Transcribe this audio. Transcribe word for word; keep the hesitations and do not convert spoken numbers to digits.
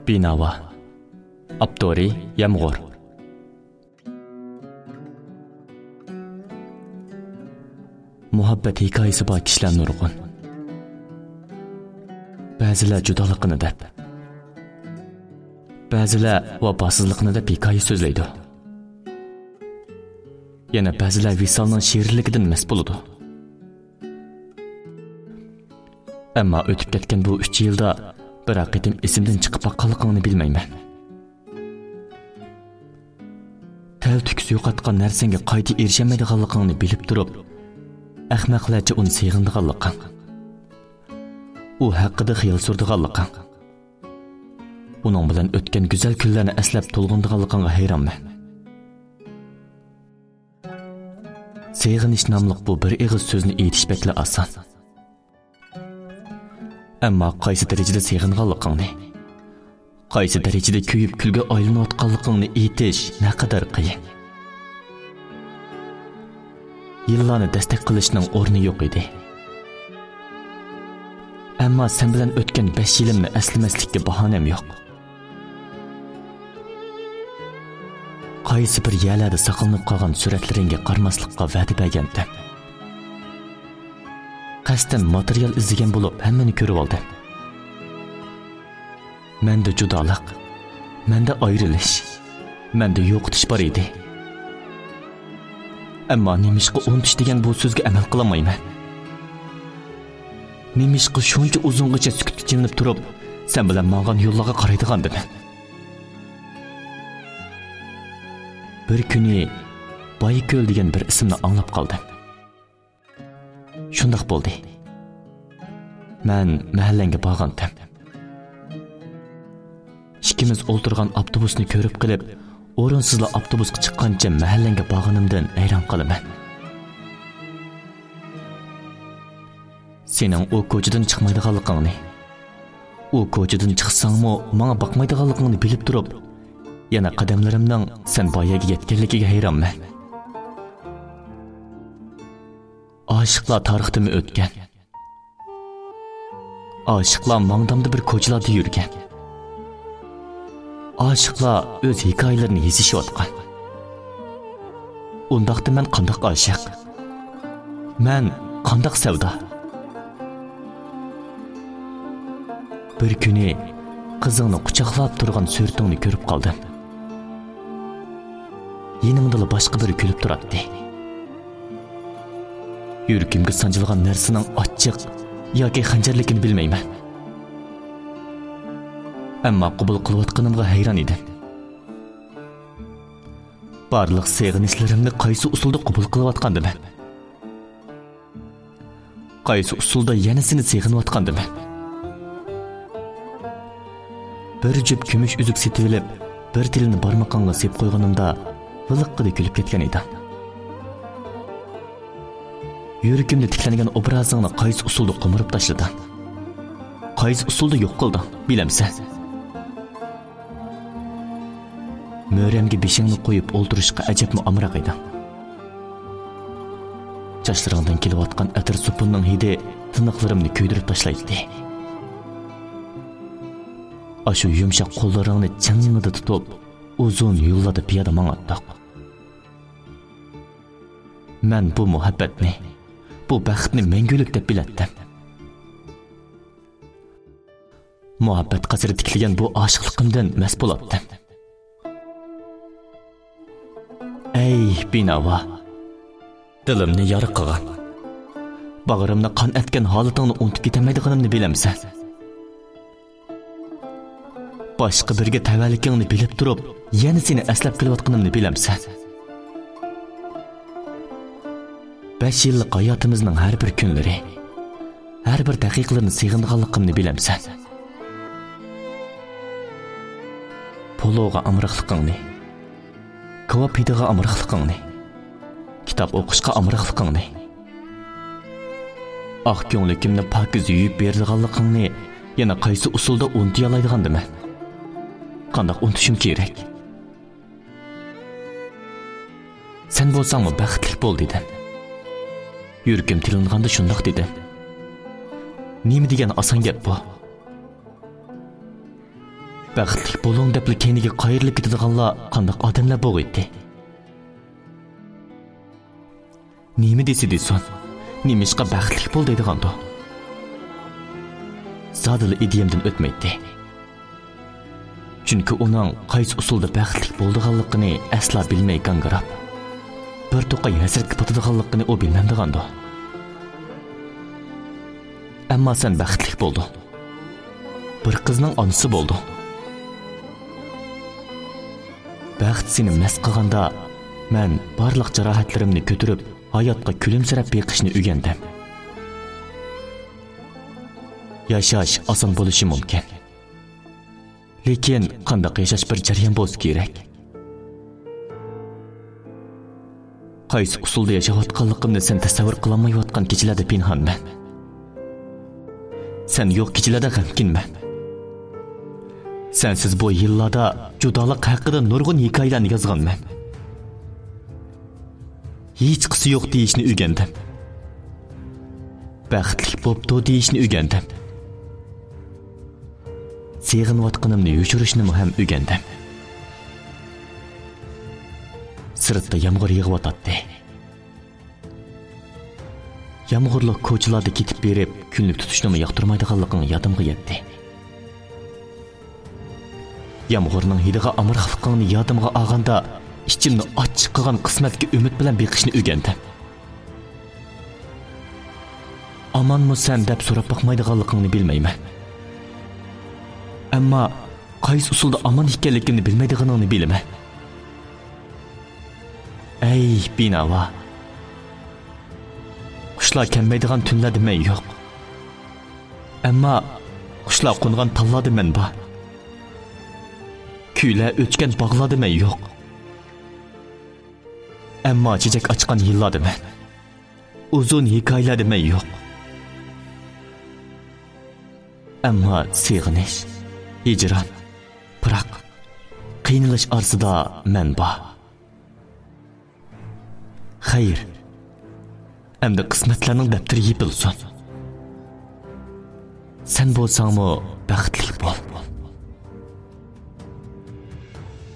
بىناۋا. ئاپتورى يامغۇر. مۇھەببەت ھېكايىسى بار كىشىلەر نۇرغۇن. بەزىلەر جۇدالىقىنى دەپ، بەزىلەر ۋاپاسىزلىقىنى دەپ ھېكايە سۆزلەيدۇ. يەنە بەزىلەر ۋىسالنىڭ شېرىنلىكىدىن مەست بولىدۇ. ئەمما ئۆتۈپ كەتكەن بۇ ئۈچ يىلدا بىرەر قېتىم ئېسىمدىن چىقىپ باققانلىقىڭنى بىلمەيمەن. تەلتۆكۈس يوقاتقان نەرسەڭگە قايتا ئېرىشەلمەيدىغانلىقىڭنى بىلىپ تۇرۇپ، ئەخمەقلەرچە ئۇنى سېغىنىدىغانلىقىڭ، ئۇ ھەققىدە خىيال سۈرىدىغانلىقىڭ، ئۇنىڭ بىلەن ئۆتكەن گۈزەل كۈنلەرنى ئەسلەپ تولغىنىدىغانلىقىڭغا ھەيرانمەن. سېغىنىش ناملىق بۇ بىر ئېغىز سۆزنى ئېيتىش بەكلا ئاسان. ئەمما قايسى دەرىجىدە سېغىنغانلىقىڭنى، قايسى دەرىجىدە كۆيۈپ كۈلگە ئايلىنىۋاتقانلىقىڭنى ئېيتىش نەقەدەر قىيىن. يىللارنى دەستەك قىلىشنىڭ ئورنى يوق ئىدى. ئەمما سەن بىلەن ئۆتكەن بەش يىلىمنى ئەسلىمەسلىككە باھانەم يوق. قايسى بىر يەرلەردە ساقلىنىپ قالغان سۈرەتلىرىڭگە قارىماسلىققا ۋەدە بەرگەنتىم. قەستەن ماتېرىيال ئىزدىگەن بولۇپ، ھەممىنى كۆرۈۋالدىم. مەندە جۇدالىق، مەندە ئايرىلىش، مەندە يوقىتىش بار ئىدى. ئەمما نېمىشقا ئۇنتۇش دېگەن بۇ سۆزگە ئەمەل قىلالمايمەن؟ نېمىشقا شۇنچە ئۇزۇنغىچە سۈكۈتكە چېلىنىپ تۇرۇپ، سەن بىلەن ماڭغان يوللارغا قارايدىغاندىمەن؟ بىر كۈنى بايكۆل دېگەن بىر ئىسىمنى ئاڭلاپ قالدىم. شۇنداق بولدى. مەن مەھەللەڭگە بارغانتىم. ئىككىمىز ئولتۇرغان ئاپتوبۇسنى كۆرۈپ قېلىپ، ئورۇنسىزلا ئاپتوبۇسقا چىققانچە مەھەللەڭگە بارغىنىمدىن ھەيران قالىمەن. سېنىڭ ئۇ كوچىدىن چىقمايدىغانلىقىڭنى، ئۇ كوچىدىن چىقساڭمۇ ماڭا باقمايدىغانلىقىڭنى بىلىپ تۇرۇپ، يەنە قەدەملىرىمنىڭ سەن بار يەرگە يەتكەنلىكىگە ھەيرانمەن. ئاشىقلار تارىختىمۇ ئۆتكەن. ئاشىقلار ماڭدامدا بىر كوچىلاردا يۈرگەن. ئاشىقلار ئۆز ھېكايىلىرىنى يېزىشىۋاتقان. ئۇنداقتا مەن قانداق ئاشىق؟ مەن قانداق سەۋدا؟ بىر كۈنى قىزىڭنى قۇچاقلاپ تۇرغان سۈرىتىڭنى كۆرۈپ قالدىم. يېنىڭدىلا باشقا بىرى كۈلۈپ تۇراتتى. يۈرىكىمگە سانجىلغان نەرسىنىڭ ئاچچىق ياكى خەنجەرلىكىنى بىلمەيمەن. ئەمما قوبۇل قىلىۋاتقىنىمغا ھەيران ئىدىم. بارلىق سېغىنىشلىرىمنى قايسى ئۇسۇلدا قوبۇل قىلىۋاتقاندىمەن؟ قايسى ئۇسۇلدا يەنە سېنى سېغىنىۋاتقاندىمەن؟ بىر جۈپ كۈمۈش ئۈزۈك سېتىۋېلىپ، بىر تىلىنى بارمىقىڭغا سېلىپ قويغىنىمدا، ۋىلىققىدە كۈلۈپ كەتكەن ئىدىڭ. يۈرىكىمدە تىكلەنگەن ئوبرازىڭنى قايسى ئۇسۇلدا قومۇرۇپ تاشلىدىڭ؟ قايسى ئۇسۇلدا يوق قىلدىڭ، بىلەمسەن؟ مۈرەمگە بېشىڭنى قويۇپ ئولتۇرۇشقا ئەجەبمۇ ئامراق ئىدىڭ. چاچلىرىڭدىن كېلىۋاتقان ئەتىر سوپۇننىڭ ھىدى تىنىقلىرىمنى كۆيدۈرۈپ تاشلايتتى. ئاشۇ يۇمشاق قوللىرىڭنى چىڭڭىدە تۇتۇپ، ئۇزۇن يوللاردا پىيادە ماڭاتتۇق. مەن بۇ مۇھەببەتنى، بۇ بەختنى مەڭگۈلۈك دەپ بىلەتتىم. مۇھەببەت قەسرى تىكلىگەن بۇ ئاشىقلىقىمدىن مەست بولاتتىم. ئەي بىناۋا، دىلىمنى يارا قىلغان، باغرىمنى قان ئەتكەن ھالىتىڭنى ئۇنتۇپ كېتەلمەيدىغىنىمنى بىلەمسەن؟ باشقا بىرگە تەۋەلىكىڭنى بىلىپ تۇرۇپ، يەنە سېنى ئەسلەپ كېلىۋاتقىنىمنى بىلەمسەن؟ بەش يىللىق ھاياتىمىزنىڭ ھەر بىر كۈنلىرى، ھەر بىر دەقىقىلىرىنى سېغىنىدىغانلىقىمنى بىلەمسەن؟ پولوغا ئامراقلىقىڭنى، كاۋاپ ھىدىغا ئامراقلىقىڭنى، كىتاب ئوقۇشقا ئامراقلىقىڭنى، ئاق كۆڭلىكىمنى پاكىز يۇيۇپ بېرىدىغانلىقىڭنى يەنە قايسى ئۇسۇلدا ئۇنتۇيالايدىغاندىمەن؟ قانداق ئۇنتۇشۇم كېرەك؟ سەن بولساڭمۇ بەختلىك بول دېدىم. يۈرىكىم تىلىنغاندا شۇنداق دېدىم. نېمە دېگەن ئاسان گەپ بۇ. بەختلىك بولۇڭ دەپلا كەينىگە قايرىلىپ كېتىدىغانلار قانداق ئادەملەر بولغىيتتى؟ نېمە دېسە دېسۇن، نېمىشقا بەختلىك بول دەيدىغاندۇ؟ زادىلا ئىدىيەمدىن ئۆتمەيتتى. چۈنكى ئۇنىڭ قايسى ئۇسۇلدا بەختلىك بولىدىغانلىقىنى ئەسلا بىلمەي گاڭگىراپ، بىر توقاي ھەسرەتكە پاتىدىغانلىقىنى ئۇ بىلمەمدىغاندۇ؟ ئەمما سەن بەختلىك بولدۇڭ. بىر قىزنىڭ ئانىسى بولدۇڭ. بەخت سېنى مەست قىلغاندا، مەن بارلىق جاراھەتلىرىمنى كۆتۈرۈپ، ھاياتقا كۈلۈمسىرەپ بېقىشنى ئۆگەندىم. ياشاش ئاسان بولۇشى مۇمكىن. لېكىن قانداق ياشاش بىر جەريان بولسا كېرەك. قايسى ئۇسۇلدا ياشاۋاتقانلىقىمنى سەن تەسەۋۋۇر قىلالمايۋاتقان كېچىلەردە پىنھانمەن. سەن يوق كېچىلەردە غەمكىنمەن. سەنسىز بۇ يىللاردا جۇدالىق ھەققىدە نۇرغۇن ھېكايىلەرنى يازغانمەن. ھېچقىسى يوق دېيىشنى ئۆگەندىم. بەختلىك بوپتۇ دېيىشنى ئۆگەندىم. سېغىنىۋاتقىنىمنى يوشۇرۇشنىمۇ ھەم ئۆگەندىم. سىرتتا يامغۇر يېغىۋاتاتتى. يامغۇرلۇق كوچىلاردا كېتىپ بېرىپ، كۈنلۈك تۇتۇشنىمۇ ياقتۇرمايدىغانلىقىڭ يادىمغا يەتتى. يامغۇرنىڭ ھىدىغا ئامراقلىقىڭنى يادىمغا ئالغاندا، ئىچىمنى ئاچچىق قىلغان قىسمەتكە ئۈمىد بىلەن بېقىشنى ئۆگەندىم. ئامانمۇ سەن دەپ سوراپ باقمايدىغانلىقىڭنى بىلمەيمەن. ئەمما قايسى ئۇسۇلدا ئامان ئىكەنلىكىمنى بىلمەيدىغىنىڭنى بىلىمەن. ئەي بىناۋا! قۇشلار كەلمەيدىغان تۈنلەردە مەن يوق. ئەمما قۇشلار قونغان تاللاردا مەن بار. كۈيلەر ئۆچكەن باغلاردا مەن يوق. ئەمما چېچەك ئاچقان يىللاردا مەن. ئۇزۇن ھېكايىلەردە مەن يوق. ئەمما سېغىنىش، ھىجران، پىراق، قىينىلىش ئارىسىدا مەن بار. خەير، ئەمدى قىسمەتلەرنىڭ دەپتىرى يېپىلسۇن. سەن بولساڭمۇ بەختلىك بول.